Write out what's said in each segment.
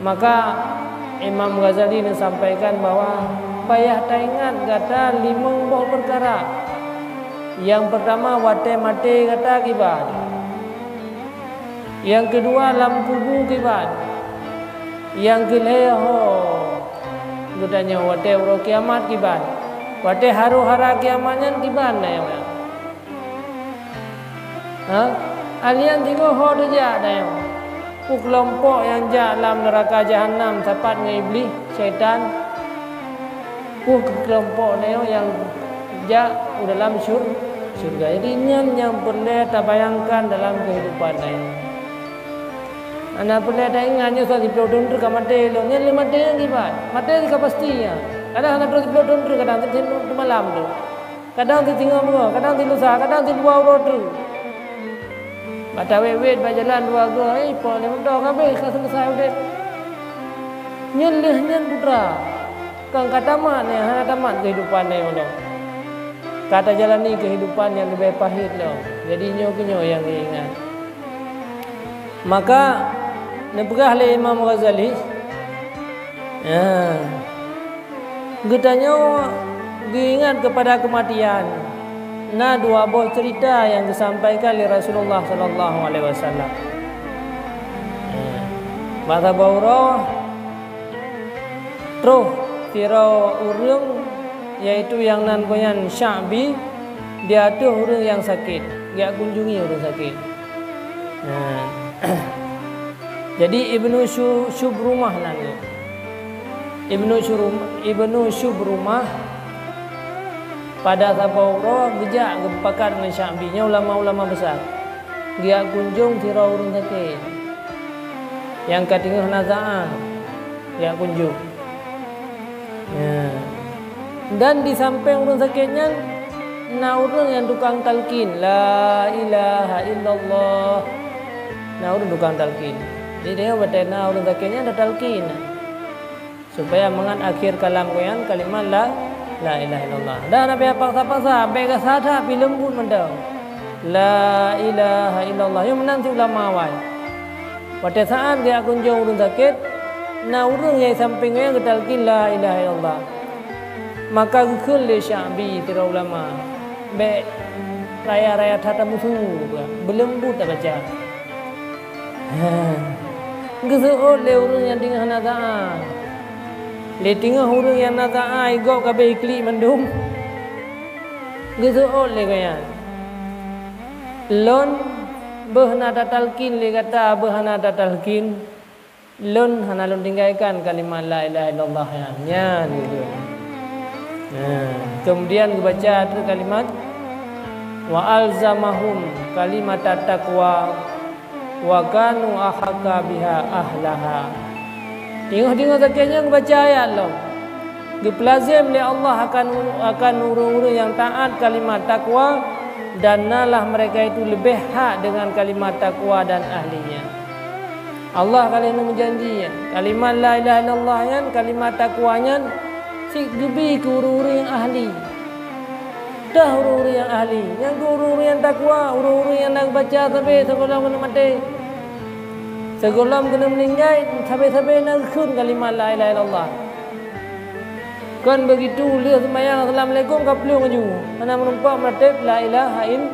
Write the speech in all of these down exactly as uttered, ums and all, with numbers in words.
Maka Imam Ghazali neusampaikan bahwa payah taingat gata limong boh peukara. Nyang peurtama, watée maté gata kiban. Nyang keudua, lam kubu kiban. Nyang keulhée, ho geutanyoe watée uroe kiamat kiban. Watée harôh hara kiamat nyan kiban, nyoe. Ha? Alheuh nyan singoh ho teujak tanyoe. Peue keulompok nyang jak lam neuraka jahanam sapat ngon Iblih, syaitan? Peue keulompok tanyoe nyang jak u dalam syur-, syeuruga? Jadi, nyan nyang peureulée tabayangkan dalam keuhidupan tanyoe. Hana peureulée taingat nyoe, soe siploh thon treuk ka maté lom. Nyan lé maté nyan kiban. Maté ka pasti nyan. Kadang hana troh siploh thon treuk, kadang siploh thon malam tu. Kadang sitingoh beungoh, kadang silusa, kadang sidua uroe treuk. Bak tawét-wét bak jalan dua goe, eh, po lé meudoe ka abéh ka seuleusoe udép. Nyan lheueh nyan putra, kon ka tamat nyan, hana tamat keuhidupan nyan lom. Ka tajalani keuhidupan nyang leubeh pahét lom. Jadi nyoe keuh nyoe nyang geuingat. Maka neupeugah lé Imam Ghazali, ya, geutanyoe geuingat keupada keumatian, na dua boh ceurita nyang geusampaikan lé Rasulullah sallallahu alaihi wasallam. Bak saboh uroe, troh sidroe ureuëng, yaitu nyang nan geuh nyan Sya'bi, di ateueh ureuëng nyang sakét, geujak kunjungi ureuëng sakét. Nah, jadi Ibnu Syu-, Syubrumah nan nyan. Ibnu Syurum-, Ibnu Syubrumah pada saboh uroe geujak geupakat ngon Sya'bi, nyoe ulama-ulama besar. Geujak kunjong sidroe ureuëng sakét nyang ka teungoh nazaah, geujak kunjong. Ya. Dan di sampéng ureuëng sakét nyan, na ureuëng nyang tukang talkin, "La ilaha illallah." Na ureuëng tukang talkin. Jadi, watée na ureuëng sakét nyan tatalkin, supaya mangat akhé kalam geuh nyan kalimat la, la ilaha illallah. Dan hana payah paksa-paksa, bék gasa that, pih leumbut mantong. La ilaha illallah. Nyoe meunan cit ulama awai. Watée saát geujak kunjong ureuëng sakét, na ureuëng nyang sampéng nyan geutalkin la ilaha illallah. Maka geukheun lé Sya'bi, sidroe ulama, "Bék raya-raya that, tamusoe, beuleumbut tabaca." Geuseuôt lé ureuëng nyang teungoh nazaah. Lé teungoh ureuëng nyang nazaah, igob ka abéh iklik mandum. Geuseuôt lé gobnyan, "Lôn beuh na tatalkin lé gata, beuh hana tatalkin, lôn hana lôn tinggaikan kalimat la ilaha illallah nyan." Nyan geukheun. Nah, kemudian geubaca treuk kalimat, "Wa alzamahum kalimatat taqwa wa kanu ahaqqa biha ahlaha." Teungoh-teungoh sakét nyan geubaca ayat lom. Geupeulazem lé Allah akan, akan ureuëng-ureuëng nyang taát kalimat takwa, dan nalah mereka itu leubeh hak deungon kalimat takwa dan ahlinya. Allah ka lheueh meujanji, kalimat la ilaha illallah nyan, kalimat takwa nyan, cit geubi keu ureuëng-ureuëng nyang ahli. Teuh ureuëng-ureuëng nyang ahli, nyan keuh ureuëng-ureuëng nyang takwa, ureuëng-ureuëng nyang na geubaca sabe sigohlom keuneuk maté. Sigohlom keuneuk meuninggai, sabe-sabe na geukheun kalimat la ilaha illallah. Kon beugitu, lheueh seumayang assalamualaikum ka plueng laju, hana meurumpok meuratéb la ilaha il-,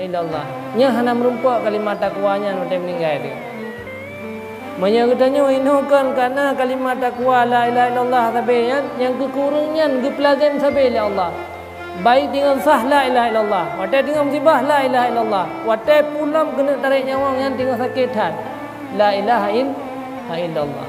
illallah. Nyan hana meurumpok kalimat takwa nyan watée meuninggai teuh. Meunyoe geutanyoe inoe kon ka na kalimat takwa la ilaha illallah sabe nyan, nyang keu ureuëng nyan geupeulazem sabe lé Allah. Baik teungoh sah la ilaha illallah, watée teungoh musibah la ilaha illallah, watée pulang keuneuk tarék nyawöng nyan teungoh sakét that la ilaha il-, illallah.